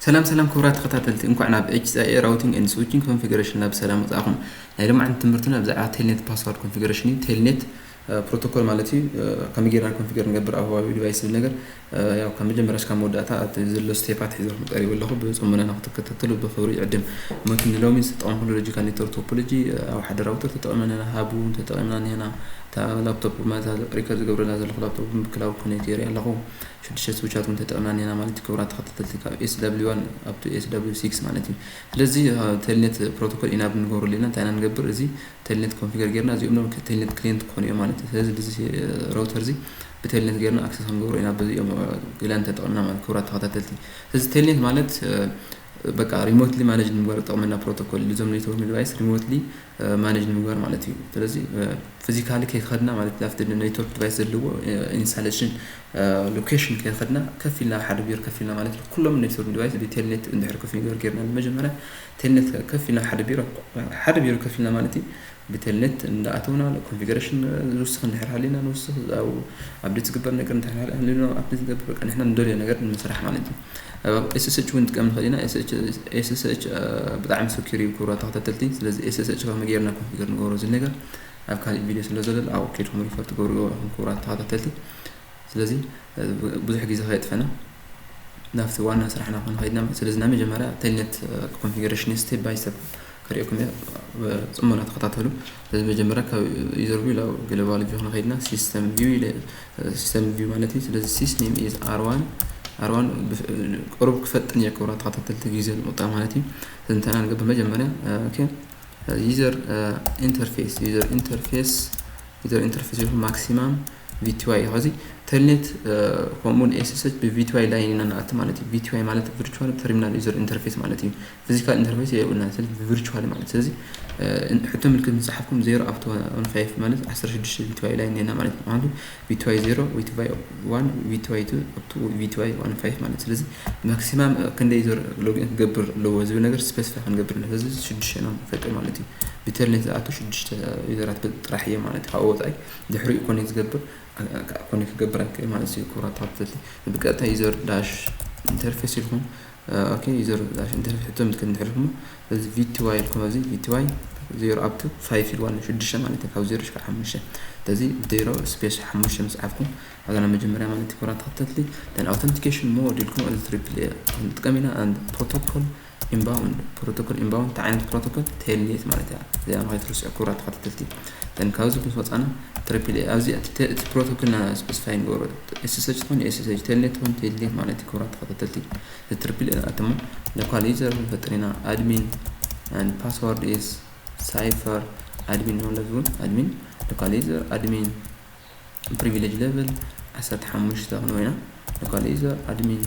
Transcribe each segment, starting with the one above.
ሰላም ሰላም ክቡራት ተኸታተልቲ፣ እንኳዕ ናብ ኤችሲኣይኤ Routing and Switching Configuration Lab ሰላም መጻእኹም። ናይ ሎማዓንቲ ትምህርትና ብዛዕባ ቴልኔት ፓስዋርድ ኮንፊግሬሽን እዩ። ቴልኔት ፕሮቶኮል ማለት እዩ። ከመይ ጌርና ኮንፊገር ንገብር ኣብ ዲቫይስ ዝብል ነገር፣ ያው ካብ መጀመርያ እስካብ መወዳእታ እቲ ዘሎ ስቴፓት ሒዘልኩም ቀሪበ ኣለኹ። ብጽሞና ንክትከታተሉ ብኽብሪ ይዕድም። መኪን ንሎሚ ዝተጠቐምኩሉ ሎጂካል ኔትወርክ ቶፖሎጂ ኣብ ሓደ ራውተር ተጠቐምና ኢና፣ ሃቡ ተጠቐምና ኢና። እታ ላፕቶፕ ማለት ሪከርድ ዝገብረላ ዘለኹ ላፕቶፕ ብክላውድ ኮኔክት ገይረ ኣለኹ። ሽዱሽተ ስዊቻት እውን ተጠቐምና ኢና ማለት እዩ። ክቡራት ተኸታተልቲ ካብ ኤስ ዳብሊው ዋን up to ኤስ ዳብሊው ሲክስ ማለት እዩ። ስለዚ ቴልኔት ፕሮቶኮል ኢና ብንገብረሉ ኢና። እንታይ ኢና ንገብር? እዚ ቴልኔት ኮንፊገር ጌርና እዚኦም ቴልኔት ክሊንት ክኾኑ እዮም ማለት እዩ። ስለዚ እዚ ራውተር እዚ ብቴልኔት ጌርና ኣክሰስ ክንገብሮ ኢና በዚኦም ክሊንት ተጠቐምና ማለት ክቡራት ተኸታተልቲ። ስለዚ ቴልኔት ማለት በቃ ሪሞትሊ ማኔጅ ንምግባር ዝጠቕመና ፕሮቶኮል እዩ። እዞም ኔትወርክ ዲቫይስ ሪሞትሊ ማኔጅ ንምግባር ማለት እዩ። ስለዚ ፊዚካሊ ከይከድና ማለት ኣብቲ ኔትወርክ ዲቫይስ ዘለዎ ኢንስታሌሽን ሎኬሽን ከይከድና ከፊልና ሓደ ቢሮ ከፊልና ማለት ኩሎም ኔትወርክ ዲቫይስ ብቴልኔት እንድሕር ኮንፊገር ጌርና መጀመርያ ቴልኔት ከፊልና ሓደ ቢሮ ሓደ ቢሮ ከፊልና ማለት እዩ። ብቴልኔት እንዳኣተውና ኮንፊገሬሽን ንውስኽ እንድሕር ሃሊና ንውስኽ፣ ኣብዴት ዝግበር ነገር እንድሕር ሃሊና ኣብዴት ዝገብር በቃ ንሕና ንደልዮ ነገር ንምስራሕ ማለት እዩ። ኤስኤስኤች እውን ንጥቀም ንኽእል ኢና። ኤስኤስኤች ብጣዕሚ ሰኪር እዩ ክቡራት ተኸታተልቲ። ስለዚ ኤስኤስኤች ከመይ ጌርና ኮንፊገር ንገብሮ ዝብል ነገር ኣብ ካሊእ ቪድዮ ስለ ዘሎ ኣብኡ ከይድኩም ሪፈር ትገብርዎ ኢኹም ክቡራት ተኸታተልቲ። ስለዚ ብዙሕ ግዜ ከየጥፈና ናብቲ ዋና ስራሕና ክንኸይድና። ስለዚ ናይ መጀመርያ ቴልኔት ኮንፊግሬሽን ስቴፕ ባይ ስቴፕ ከርእየኩም እየ። ብጽሞና ተኸታተሉ። ስለዚ መጀመርያ ካብ ዩዘር ቪው ናብ ግሎባል ቪው ክንኸይድና ሲስተም ቪው ኢለ ሲስተም ቪው ማለት እዩ። ስለዚ ሲስ ኔም ኢዝ ኣር ዋን ኣር ዋን ቁሩብ ክፈጥን እየ ክቡራት ተኸታተልቲ ግዜ ንምቁጣብ ማለት እዩ። ስለዚ እንታይ ኢና ንገብር መጀመርያ ኦኬ ዩዘር ኢንተርፌስ ዩዘር ኢንተርፌስ ዩዘር ኢንተርፌስ ይኹን ማክሲማም ቪቲዋይ እዩ። ኸዚ ቴልኔት ከምኡውን ኤስኤስኤች ብቪቲዋይ ላይን ኢና ንኣቲ ማለት እዩ። ቪቲዋይ ማለት ቪርቹዋል ተርሚናል ዩዘር ኢንተርፌስ ማለት እዩ። ፊዚካል ኢንተርፌስ የብልና ስለዚ ቪርቹዋል ማለት ስለዚ ሕቶ ምልክት ምፅሓፍኩም ዜሮ ኣብቲ ዋን ፋይቭ ማለት ዓሰርተ ሽዱሽተ ቪቲዋይ ላይን ኔና ማለት እዩ። ምክንያቱ ቪቲዋይ ዜሮ ቪቲዋይ ዋን ቪቲዋይ ቱ ኣብቲ ቪቲዋይ ዋን ፋይቭ ማለት ስለዚ ማክሲማም ክንደይ ዩዘር ሎጊን ክገብር ኣለዎ ዝብል ነገር ስፔሲፋይ ክንገብር ኣለና። ስለዚ ሽዱሽተ ኢና ንፈጥር ማለት እዩ። ብቴልኔት ዝኣቱ ሽዱሽተ ዩዘራት ጥራሕ እዮም ማለት እዩ። ካብኡ ወፃኢ ድሕሪኡ ኮኔክት ዝገብር ኮኔክት ክገብር ኣይክእል ማለት እዩ። ክቡራት ተኸታተልቲ ብቀጥታ ዩዘር ዳሽ ኢንተርፌስ ኢልኩም ኦኬ ዩዘር ዳሽ ኢንተርፌስ ሕቶ ምልክት እንድሕር ኢልኩም እዚ ቪቲዋይ ኢልኩም ኣብዚ ቪቲዋይ ዜሮ ኣብቱ ፋይቭ ኢልዋ ኣሎ ሽዱሽተ ማለት እዩ። ካብ ዜሮ ክሳብ ሓሙሽተ ስለዚ ዜሮ ስፔስ ሓሙሽተ ምስ ጻሕፍኩም ኣብዛ ናይ መጀመርያ ማለት እዩ። ክቡራት ተኸታተልቲ then authentication mode ኢልኩም እዚ ትሪፕል ኤ ክንጥቀም ኢና and protocol inbound protocol inbound እንታይ ዓይነት ፕሮቶኮል ቴልኔት ማለት እያ። እዚኣ ከይትርስዑ ክቡራት ተኸታተልቲ። then ካብዚ ምስ ወፃና ትሪፕል ኤ ኣብዚ እቲ ፕሮቶኮልና ስፔሲፋይ ንገብሮ ኤስኤስኤች ትኾን ኤስኤስኤች ቴልኔት ትኾን ቴልኔት ማለት እዩ። ክቡራት ተኸታተልቲ ትሪፕል ኤ ኣተሞ ሎካል ዩዘር ንፈጥር ኢና admin and password is cipher admin ነው ለዝውን admin local user admin privilege level ዓሰርተ ሓሙሽተ ክንወይና local user admin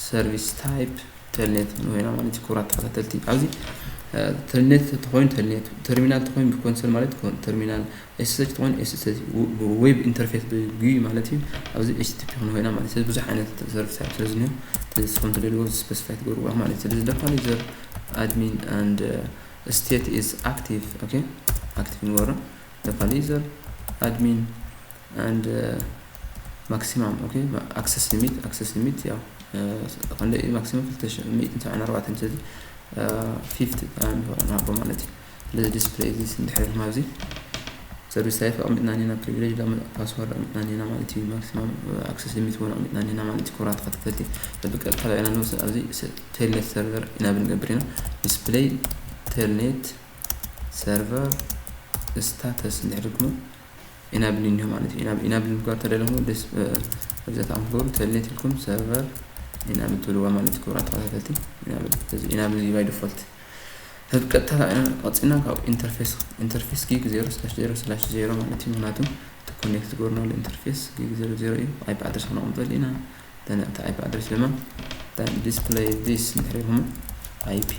service type ቴልኔት ንወይና ማለት ክቡራት ተኸታተልቲ ኣብዚ ቴልኔት ተኾይኑ ቴልኔት ተርሚናል ተኾይኑ ብኮንሶል ማለት ተርሚናል ኤስኤስኤች ተኾይኑ ኤስኤስኤች ዌብ ኢንተርፌስ ብጉይ ማለት እዩ። ኣብዚ ኤችቲቲፒ ክንወይና ማለት ብዙሕ ዓይነት ሰርቪስ ታይፕ ስለዚ ንስኹም ትደልዎ ስፔሲፋይ ትገብርዋ ማለት ስለዚ local user admin and state is active okay active ንገብሮ local user admin and maximum okay access limit access limit ያው ክንደይ maximum ክልተ ሚእትን ሰብዓን ኣርባዕተን ስለዚ ፊፍቲ ንሃቦ ማለት እዩ። ስለዚ display this እንድሕር ኢልኩም ኣብዚ service type ኣቕሚጥና ኔና privilege password ኣቕሚጥና ኔና ማለት እዩ። maximum access limit እውን ኣቕሚጥና ኔና ማለት እዩ። ክቡራት ተኸታተልቲ ብቀጥታ ኢና ንወስድ ኣብዚ ቴልኔት ሰርቨር ኢናብል ንገብር ኢና። display telnet server status እንድሕር ኢልኩም ኢናብል እኒሆ ማለት እዩ። ኢናብል ምግባር ተደለኹም ደስ ብዛት ኣንክበሩ ቴልኔት ኢልኩም ሰርቨር ኢናብል ትብልዋ ማለት እዩ። ክቡራት ተኸታተልቲ ኢናብል by default ብቀጥታ ኢና ቀፂልና ካብ ኢንተርፌስ ኢንተርፌስ ጊግ ዜሮ ስላሽ ዜሮ ስላሽ ዜሮ ማለት እዩ። ምክንያቱ ኮኔክት ዝገበርናሉ ኢንተርፌስ ጊግ ዜሮ ዜሮ እዩ። ኣይፒ ኣድረስ ክነቕምጠሉ ኢና። እቲ ኣይፒ ኣድረስ ድማ display this እንድሕር ኢልኩም ኣይፒ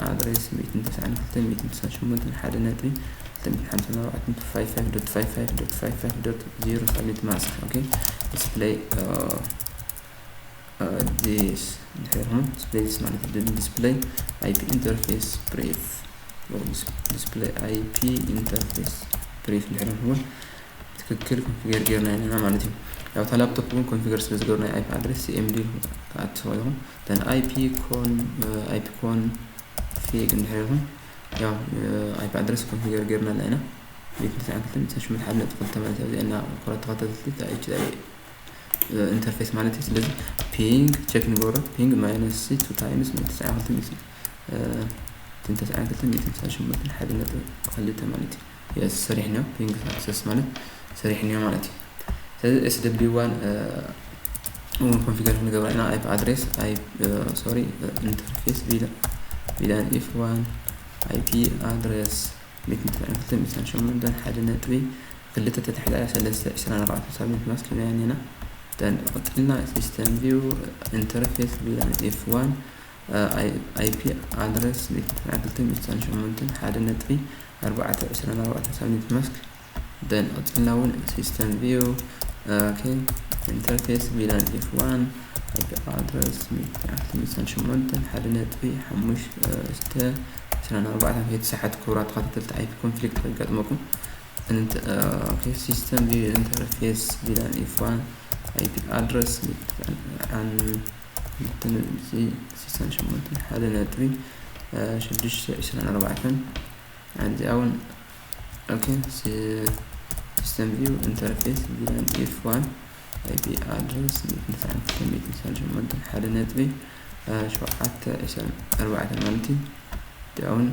ኣድረስ ሚእትን ተስዓን ክልተን ሚእትን ተስዓን ሸሞንተን ሓደ ነጥቢ ክልተ ሚእትን ሓምሳን ኣርባዕተን ፋይቭ ፋይቭ ዶት ፋይቭ ፋይቭ ዶት ፋይቭ ፋይቭ ዶት ዜሮ ሳብሚት ማስክ okay display this እንድሕር ኢልኩም display this ማለት display IP interface brief display IP interface brief እንድሕር ኢልኩም ትክክል ኮንፊገር ጌርና ኣለና ማለት እዩ። ያው እታ ላፕቶፕ እውን ኮንፊገር ስለ ዝገበርና፣ ናይ IP ኣድረስ CMD ክትኣትዎ ኢኹም። ተን IP ኮን IP ኮንፊግ እንድሕር ኢኹም፣ ያው IP ኣድረስ ኮንፊገር ገይርና ኣለና ኢና። ቤት ንትስዓን ክልተ ሚእቲ ሰማንያን ሸሞንተ ሓደ ነጥቢ ክልተ ማለት እዩ። እዚኣ ኮራት ተኸታተልቲ እታ HCI ኢንተርፌስ ማለት እዩ። ስለዚ ፒንግ ቸክ ንገብሮ፣ ፒንግ ማይነስ ሲ ቱ ታይምስ ሚእቲ ትስዓን ክልተ ሚእቲ፣ እ፣ ሚእቲ ትስዓን ክልተ ሚእቲ ትስዓን ሸሞንተ ሓደ ነጥቢ ክልተ ማለት እዩ። የስ፣ ሰሪሕናዮ። ፒንግ ሳክሰስ ማለት ሰሪሕናዮ ማለት እዩ። ስለዚ SW ዋን እውን ኮንፊገር ክንገብራ ኢና። IP ኣድሬስ፣ ሶሪ፣ ኢንተርፌስ ቪላን ኤፍ ዋን፣ IP ኣድሬስ ሚእትን ትስዓን ክልተ ሚእትን ትስዓን ሸሞንተን ሓደ ነጥቢ ክልተ ተታሒዛ ሰለስተ ዕስራን ኣርባዕተን ሳብሚት ማስክ ኢልና ኢና። ደን ቀጥልና ሲስተም ቪው ኢንተርፌስ ቪላን ኤፍ ዋን፣ IP ኣድረስ ሚእትን ትስዓን ክልተ ሚእትን ትስዓን ሸሞንተን ሓደ ነጥቢ ኣርባዕተ ዕስራን ኣርባዕተን ሳብሚት ማስክ። ደን ቀጥልና እውን ሲስተም ቪው፣ ኦኬ፣ ኢንተርፌስ ቪላን ኤፍ ዋን፣ IP ኣድረስ ሚእትን ትስዓን ክልተ ሚእትን ትስዓን ሸሞንተን ሓደ ነጥቢ ሓሙሽተ ዕስራን ኣርባዕተን። ከይተሳሓት ክቡራት ተኸታተልቲ፣ IP ኮንፍሊክት ከጋጥመኩም። እንት-፣ ኦኬ፣ ሲስተም ቪው ኢንተርፌስ ቪላን ኤፍ ዋን፣ IP ኣድረስ ሚእትን ትስዓን ሸሞንተን ሓደ ነጥቢ ሽዱሽተ ዕስራን ኣርባዕተን። እዚኣ እውን፣ ኦኬ፣ ሲ-፣ ሲስተም ቪው ኢንተርፌስ ቪላን ኤፍ ዋን፣ IP ኣድረስ ሚእትን ትስዓን ክልተ ሚእትን ትስዓን ሸሞንተን ሓደ ነጥቢ ሸውዓተ ዕስራን ኣርባዕተን ማለት እዩ። እዚኣ እውን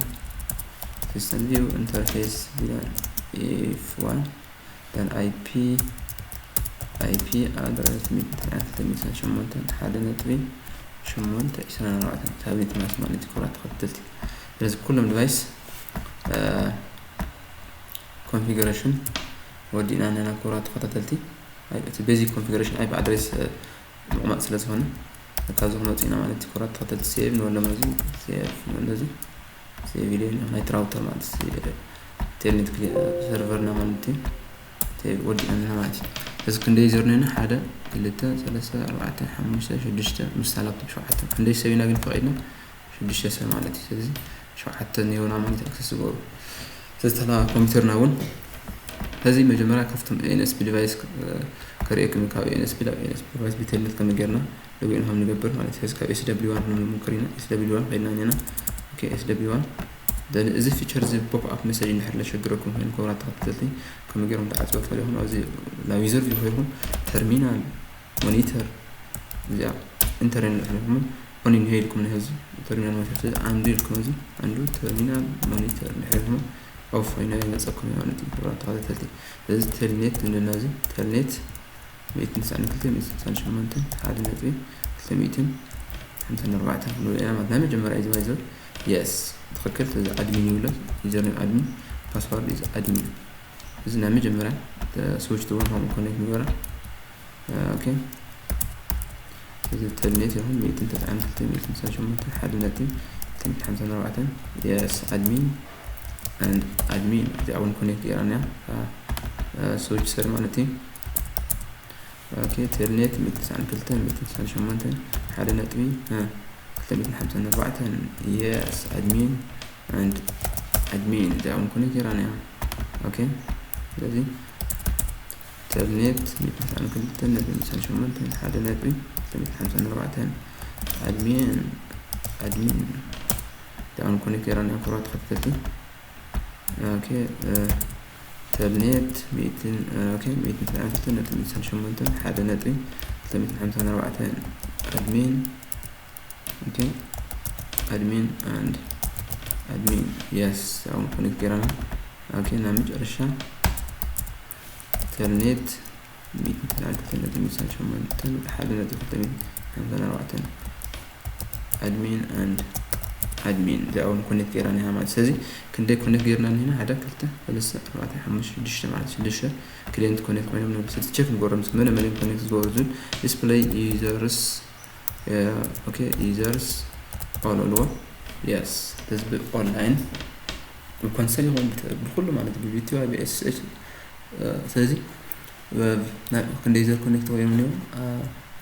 ሲስተም ቪው ኢንተርፌስ ቪላን ኤፍ ዋን፣ ደን IP፣ IP ኣድረስ ሚእትን ትስዓን ክልተ ሚእትን ትስዓን ሸሞንተን ሓደ ነጥቢ ሸሞንተ ዕስራን ኣርባዕተን ሳብሚት ማስክ ማለት እዩ። ክቡራት ተኸታተልቲ፣ ስለዚ ኩሎም ዲቫይስ ኮንፊግሬሽን ወዲእና ኣለና። ክቡራት ተኸታተልቲ፣ እቲ ቤዚክ ኮንፊግሬሽን IP ኣድሬስ ምቕማጥ ስለ ዝኾነ ካብዚ ክመፁ ኢና ማለት እዩ። ክቡራት ተኸታተልቲ፣ ሴቭ ንበሎም፣ እዚ ሴቭ ንበሎ፣ እዚ ሴቭ ኢለ፣ ናይቲ ራውተር ማለት ቴልኔት ክሊ-፣ ሰርቨርና ማለት እዩ። ሴቭ ወዲእና ኣለና ማለት እዩ። እዚ ክንደይ ዩዘር ነና? ሓደ፣ ክልተ፣ ሰለስተ፣ ኣርባዕተ፣ ሓሙሽተ፣ ሽዱሽተ፣ ምስታ ላፕቶፕ ሸውዓተ። ክንደይ ሰብ ኢና ግን ፈቒድና? ሽዱሽተ ሰብ ማለት እዩ። ስለዚ ሸውዓተ እኒሀውና ማለት እዩ፣ ኣክሰስ ዝገብሩ። ስለዚ እታ ኮምፒውተርና እውን፣ እዚ መጀመርያ ካብቶም ANSP ዲቫይስ ከርእየኩም፣ ካብ ANSP ናብ ANSP ዲቫይስ ብቴልኔት ከመይ ጌርና ሎጊን ከም ንገብር ማለት እዩ። ሕዚ ካብ SW ዋን ክንምክር ኢና። SW ዋን ከይድና እኒና። ኦኬ፣ SW ዋን። ደን እዚ ፊቸር እዚ ፖፕ ኣፕ መሰጅ እንድሕር ለሸግረኩም ኮይኑ፣ ክቡራት ተኸታተልቲ፣ ከመይ ጌሮም ተዓፅዋ ፈሊኹም፣ ኣብዚ ናብ ዩዘር ቪው ኮይንኩም ተርሚናል፣ ሞኒተር፣ እዚኣ ኢንተር ንድሕር ኢልኩም ኦን እንሄ ኢልኩም፣ ናይ እዚ ተርሚናል ሞኒተር፣ እዚ ኣንዱ ኢልኩም፣ እዚ ኣንዱ ተርሚናል ሞኒተር እንድሕር ኢልኩም ኦፍ ኮይኑ ይመፀኩም እዩ ማለት እዩ። ክቡራት ተኸታተልቲ፣ እዚ ቴልኔት እንድና፣ እዚ ቴልኔት ሚእትን ትስዓን ክልተ ሚእትን ትስዓን ሸሞንተን ሓደ ነጥቢ ክልተ ሚእትን ሓምሳን ኣርባዕተን ክንብል ኢና ማለት ናይ መጀመርያ ዩዘር። የስ፣ ትኽክል። እዚ ኣድሚን ይብሎ፣ ዩዘርኔም ኣድሚን፣ ፓስዋርድ ኢዝ ኣድሚን። እዚ ናይ መጀመርያ ስዊች ትብሎ ከምኡ ኮኔክት ንገራ። ኦኬ፣ እዚ ቴልኔት ይኹን ሚእትን ትስዓን ክልተ ሚእትን ትስዓን ሸሞንተን ሓደ ነጥቢ ክልተ ሚእትን ሓምሳን ኣርባዕተን። የስ፣ ኣድሚን ኤንድ ኣድሚን፣ እዚኣ እውን ኮኔክት ጌራና እያ፣ ስዊች ሰር ማለት እዩ። ኦኬ፣ ቴልኔት ሚእትን ትስዓን ክልተ ሚእትን ትስዓን ሸሞንተን ሓደ ነጥቢ ክልተ ሚእትን ሓምሳን ኣርባዕተን። የስ፣ ኣድሚን ኤንድ ኣድሚን፣ እዚኣ እውን ኮኔክት ጌራና እያ። ኦኬ፣ ስለዚ ቴልኔት ሚእትን ትስዓን ክልተን ነጥቢ ትስዓን ሸሞንተን ሓደ ነጥቢ ክልተ ሚእትን ሓምሳን ኣርባዕተን፣ ኣድሚን፣ ኣድሚን፣ እዚኣ እውን ኮኔክት ጌራና እያ፣ ክቡራት ተኸታተልቲ። ኦኬ፣ እ፣ ቴልኔት ሚእትን፣ ኦኬ፣ ሚእትን ትስዓን ክልተን ነጥቢ ትስዓን ሸሞንተን ሓደ ነጥቢ ክልተ ሚእትን ሓምሳን ኣርባዕተን፣ ኣድሚን፣ ኦኬ፣ ኣድሚን ኤንድ ኣድሚን፣ የስ፣ እውን ኮኔክት ጌራና። ኦኬ፣ ናብ መጨረሻ ቴልኔት ሚእትን ትስዓን ክልተን ነጥቢ ትስዓን ሸሞንተን ሓደ ነጥቢ ክልተ ሚእትን ሓምሳን ኣርባዕተን፣ ኣድሚን ኤንድ ኣድሚን፣ እዚኣ እውን ኮኔክት ጌራና ኢና ማለት። ስለዚ ክንደይ ኮኔክት ጌርና እኒና? ሓደ፣ ክልተ፣ ሰለስተ፣ ኣርባዕተ፣ ሓሙሽተ፣ ሽዱሽተ ማለት፣ ሽዱሽተ ክሊየንት ኮኔክት ኮይኖም፣ ንብሰቲ ቸክ ንገብሮም፣ ምስ መለ መለ ኮኔክት ዝገበሩ ዝብል ዲስፕሌይ ዩዘርስ፣ ኦኬ፣ ዩዘርስ ኦል በልዎ። የስ፣ እዚ ብኦንላይን ብኮንሰል ይኹን ብተ-፣ ብኩሉ ማለት ብቪቲዋይ፣ ብኤስኤች። ስለዚ ብ-፣ ናይ ክንደይ ዩዘር ኮኔክት ኮይኖም እኒኦ? አ፣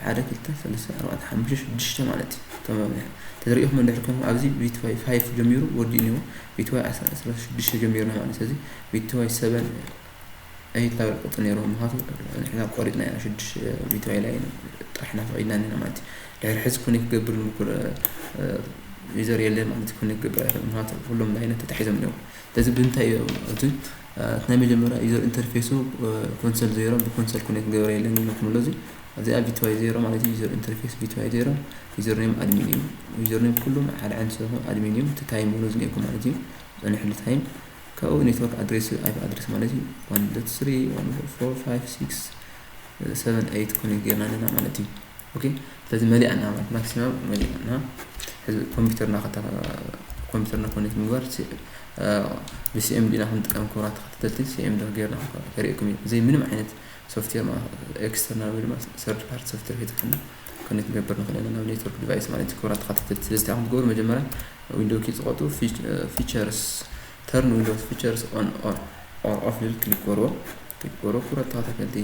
ሓደ፣ ክልተ፣ ሰለስተ፣ ኣርባዕተ፣ ሓሙሽተ፣ ሽዱሽተ ማለት እዩ። እቶም ኣብዚኣ ተዘሪእኹም እንድሕር ኮይንኩም፣ ኣብዚ ቪቲዋይ ፋይቭ ጀሚሩ ወዲኡ እኒኦ፣ ቪቲዋይ ዓሰርተ፣ ዓሰርተ ሽዱሽተ ጀሚርና ማለት። ስለዚ ቪቲዋይ ሰቨን ኤይት ላብል ቅጥን ነይሩ ምዃኑ ንሕና ቆሪጥና ኢና ሽዱሽተ ቪቲዋይ ላይን ጥራሕ ኢና ፈቒድና ኣለና ማለት እዩ። ድሕሪ ሕዚ ኮኔክት ክገብር ንሙኩር ዩዘር የለን ማለት እዩ። ኮኔክት ክገብር ኣይኽእል ምዃኑ ኩሎም ላይነት ተታሒዞም ኣለዉ። ስለዚ ብምንታይ እዩ እቲ ናይ መጀመርያ ዩዘር ኢንተርፌሱ ኮንሰል ዜሮ ብኮንሰል ኮኔክት ገበረ የለን ይብለኩም ኣሎ። እዚ ኣብዚኣ ቪቲዋይ ዜሮ ማለት እዩ። ዩዘር ኢንተርፌስ ቪቲዋይ ዜሮ ዩዘር ኔም ኣድሚን እዩ። ዩዘር ኔም ኩሉም ሓደ ዓይነት ስለዝኾነ ኣድሚን እዩ። እቲ ታይም እውን ዝኒኤኩም ማለት እዩ። ጸኒሕሉ ታይም ካብኡ ኔትወርክ ኣድሬስ ኣይፒ ኣድሬስ ማለት እዩ። ዋን ዶት ስሪ ዋን ፎር ፋይቭ ሲክስ ሰቨን ኤይት ኮኔክት ጌርና ኣለና ማለት እዩ። ኦኬ ስለዚ መሊኣና ማለት ማክሲማም መሊኣና። ሕዚ ኮምፒውተርና ከታ ኮምፒውተርና ኮኔክት ምግባር ብሲኤምዲ ኢና ክንጥቀም ክቡራት ተኸታተልቲ። ሲኤምዲ ጌርና ከርእየኩም እዩ። ብዘይ ምንም ዓይነት ሶፍትዌር ኤክስተርናል ወይ ድማ ሰርድ ፓርቲ ሶፍትዌር ከይትፍና ኮኔክት ንገብር ንኽእል ኢና ናብ ኔትወርክ ዲቫይስ ማለት እዩ። ክቡራት ተኸታተልቲ ስለዚ እንታይ ክትገብሩ መጀመርያ ዊንዶው ኪ ጽቐጡ ፊቸርስ ተርን ዊንዶውስ ፊቸርስ ኦን ኦር ኦፍ ልብል ክሊክ ገርዎ ክሊክ ገርዎ ክቡራት ተኸታተልቲ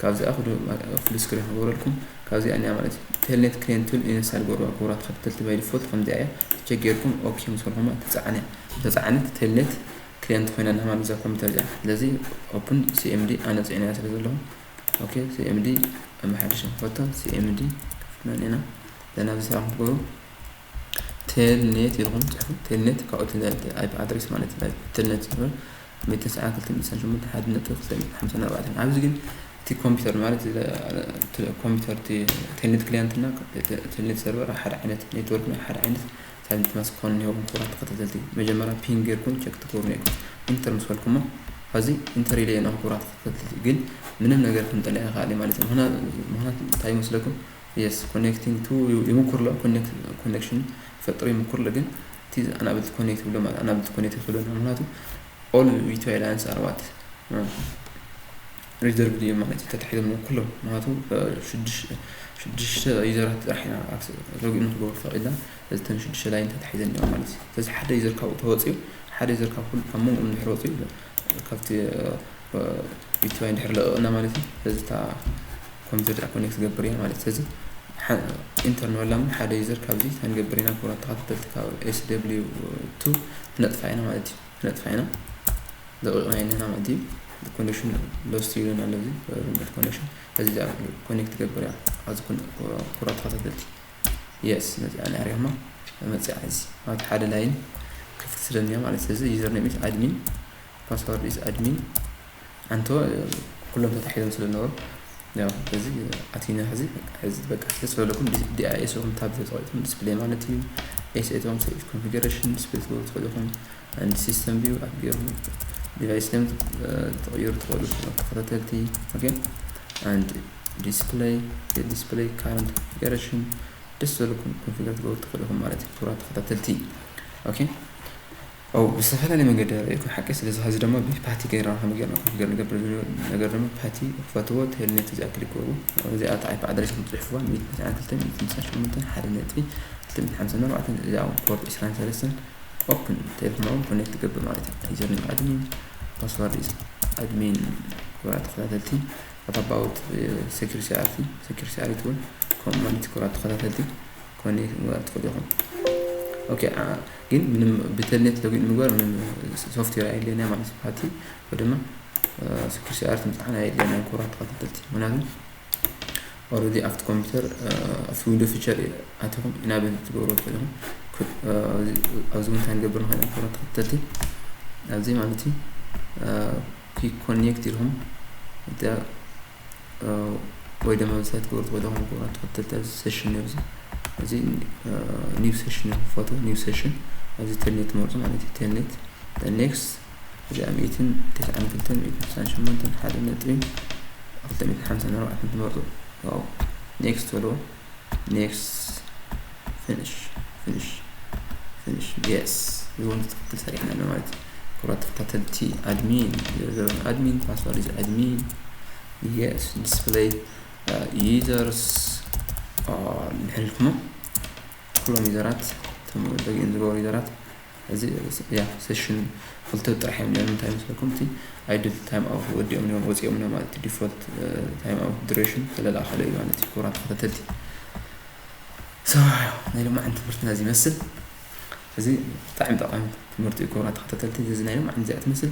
ካብዚኣ ክዱ ፉል ስክሪን ክገብረልኩም ካብዚኣ እኒኣ ማለት እዩ። ቴልኔት ክሊየንት ቱል ኢንስታል ገርዋ ክቡራት ተኸታተልቲ ባይ ዲፎልት ከምዚኣ እያ። ቸክ ጌርኩም ኦኬ ምስ በልኩማ ትፀዓን እያ። ተፀዓነት ቴልኔት ክሊየንት ኮይና እና ማለት እዛ ኮምፒውተር እዚኣ። ስለዚ ኦፕን ሲኤምዲ ኣነ ፅዒና ስለ ዘለኹ ኦኬ ሲኤምዲ መሓድሽ ንክፈቶ ሲኤምዲ ከፍትና ኔና ዘና ብስራሕ ክትገብሩ ቴልኔት ኢልኩም ፅሕፉ። ቴልኔት ካብኡ ኣይፒ ኣድሬስ ማለት እዩ። ቴልኔት ዝብል ሚእትን ሰዓን ክልተ ሚእትን ሰዓን ሸሞንተ ሓደ ነጥቢ ክልተ ሚእትን ሓምሳን ኣርባዕተን ኣብዚ ግን እቲ ኮምፒውተር ማለት ኮምፒውተር ቴልኔት ክሊያንትና ቴልኔት ሰርቨር ሓደ ዓይነት ኔትወርክና ሓደ ዓይነት ሳይለንት ማስክ ክኾን እኒኦ ክቡራት ተኸታተልቲ። መጀመርያ ፒን ጌርኩም ቸክ ትገብሩ እኒኦኩም። ኢንተር ምስ በልኩሞ ሐዚ ኢንተር ኢለ እየ ክቡራት ተኸታተልቲ። ግን ምንም ነገር ክንጠልያ ይኽእል ማለት እዩ። ምኽንያት ምኽንያት እንታይ ይመስለኩም? የስ ኮኔክቲንግ ቱ ይምኩር ኣሎ። ኮኔክሽን ይፈጥር ይምኩር ኣሎ። ግን እቲ ኣናብልቲ ኮኔክት ብሎ ማለት ኣናብልቲ ኮኔክት ይኽእሉ ምኽንያቱ ኦል ቪቲዋይ ላይንስ ኣርባዕተ ሪዘርቭ ድዮም ማለት እዩ። ተታሒዞም እዮም ኩሎም ምክንያቱ ሽዱሽተ ዩዘራት ጥራሕ ኢና ሎጊን ንክገብሩ ፈቒድና። እተን ሽዱሽተ ላይን ተታሒዘን እዮም ማለት እዩ። ስለዚ ሓደ ዩዘር ካብኡ ተወፂኡ ሓደ ዩዘር ካብ ኩሉ ካብ መንጎ እንድሕር ወፂኡ ካብቲ ቪቲዋይ እንድሕር ለቐቕና ማለት እዩ። ስለዚ እታ ኮምፒውተር እዚኣ ኮኔክት ትገብር እያ ማለት ስለዚ ኢንተር ንበላ ሓደ ዩዘር ካብዚ እንታይ ንገብር ኢና ክቡራት ተኸታተልቲ ካብ ኤስ ደብሊው ቱ ክነጥፋ ኢና ማለት እዩ። ክነጥፋ ኢና ለቂቕና ኢና ማለት እዩ። ኮኔክሽን ሎስት ይብለና ኣሎ እዚ ኮኔክሽን እዚ ኮኔክት ትገብር እያ። ኣብዚ ክቡራት ተኸታተልቲ የስ መፂኣ ናይ ሪማ መፂኣ እዚ ኣብ ሓደ ላይን ክፍቲ ስለኒያ ማለት ስለዚ ዩዘር ኔም ኢዝ ኣድሚን ፓስዋርድ ኢዝ ኣድሚን ኣንቶ ኩሎም ተታሒዞም ስለነበሩ ያው እዚ ኣቲና ሕዚ ሕዚ በቃ ስለ ዝበለኩም ዲኣይኤስ ኹም ታብ ተፀቂጥኩም ዲስፕሌይ ማለት እዩ። ኤስኤቶም ሴፍ ኮንፊገሬሽን ዲስፕሌይ ትገብሩ ትኽእሉ ኢኹም። And system view ኣገይርኩም ዲቫይስ ኔም ትቕይሩ ትኽእሉ ተኸታተልቲ okay and display display current configuration ደስ ዝበለኩም ኮንፊገር ትገብሩ ትኽእሉ ኢኹም ማለት እዩ። ክቡራት ተኸታተልቲ okay ኦ ብዝተፈላለየ መንገዲ ርኢኩም ሓቂ ስለዚ ሀዚ ድማ ብፓቲ ገይርና ከመይ ገይርና ኮንፊገር ንገብር ዝብል ነገር ድማ ፓቲ ክፈትዎ ቴልኔት እዚኣ ክሊክ ገቡ እዚኣ ታይፕ ኣድሬስ ክትፅሕፍዋ ሚእትን ትስዓን ክልተን ሚእትን ትስዓን ሸሞንተን ሓደ ነጥቢ ክልተ ሚእትን ሓምሳን ኣርባዕተን እዚኣ ፖርት ዕስራን ሰለስተን ኦፕን ተልኩም ኮኔክት ትገብር ማለት እዩ። ዩዘርኔም ኣድሚን ፓስዋርድ ኣድሚን ክቡራት ተኸታተልቲ what about security security እውን ከምኡ ማለት ክቡራት ተኸታተልቲ ኮኔክት ምግባር ትኽእሉ ኢኹም። ኦኬ ግን ምንም ብተልኔት ሎጊን ምግባር ምንም ሶፍትዌር ኣየድልየና ማለት እዩ። ፓቲ ወይ ድማ ስክሪን ሻር ትምፅዓና ኣየድልየና ክቡራት ተኸታተልቲ ምክንያቱም ኦልሬዲ ኣብቲ ኮምፒውተር ኣብቲ ዊንዶ ፊቸር ኣቲኹም ኢናብል ትገብሩ ትኽእሉ ኢኹም። ኣብዚ እውን እንታይ ንገብር ንኽእል ክቡራት ተኸታተልቲ ኣብዚ ማለት እዩ ኩክ ኮኔክት ኢልኩም ወይ ድማ ምሳይ ትገብሩ ትኽእሉ ኢኹም ክቡራት ተኸታተልቲ ኣብዚ ሴሽን እዩ እዚ እዚ ኒው ሴሽን እዩ ፎቶ ኒው ሴሽን ኣብዚ ቴልኔት ትመርፁ ማለት እዩ። ቴልኔት ኔክስት እዚኣ ሚእትን ተስዓን ክልተን ሚእትን ስሳን ሸሞንተን ሓደ ነጥቢ ክልተ ሚእትን ሓምሳን ኣርባዕተን ትመርፁ ኔክስት በልዎ ኔክስት ፊኒሽ ፊኒሽ ፊኒሽ የስ እዚ እውን ትኽክል ሰሪሕና ኣሎ ማለት እዩ። ክቡራት ተኸታተልቲ ኣድሚን ኣድሚን ፓስዋርድ እዚ ኣድሚን የስ ዲስፕሌይ ዩዘርስ ንሕልኩሞ ኩሎም ዩዘራት ተመደጊኦም ዝገበሩ ዩዘራት እዚ ያ ሴሽን ክልተ ጥራሕ እዮም ነይሮም። እንታይ መስለኩም እቲ ኣይድል ታይም ኣውት ወዲኦም እዮም ወፂኦም እዮም ማለት ዲፎልት ታይም ኣውት ዱሬሽን ስለለኣኸለ እዩ ማለት እዩ። ክቡራት ተኸታተልቲ ናይ ሎማዓንቲ ትምህርትና እዚ ይመስል። እዚ ብጣዕሚ ጠቃሚ ትምህርቲ እዩ። ክቡራት ተኸታተልቲ እዚ ናይ ሎማዓንቲ እዚኣ ትመስል።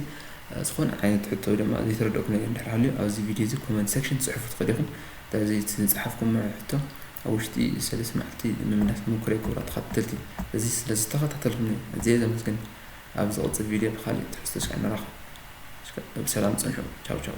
ዝኾነ ዓይነት ሕቶ ወይ ድማ ዘይተረድኦኩም ነገር እንድሕር ሃልዩ ኣብዚ ቪድዮ እዚ ኮመንት ሴክሽን ትፅሕፉ ትኽእሉ ኢኹም። ስለዚ እቲ ዝፀሓፍኩሞ ሕቶ ኣብ ውሽጢ ሰለስተ መዓልቲ ንምምላስ ክምኩር እየ ክቡራት ተኸታተልቲ። እዚ ስለ ዝተኸታተልኩም ኣዝየ ዘመስግን። ኣብ ዝቕፅል ቪድዮ ብኻሊእ ትሕዝቶ እስካዕ ንራኸብ። እስከ ብሰላም ፅንሑ። ቻው ቻው።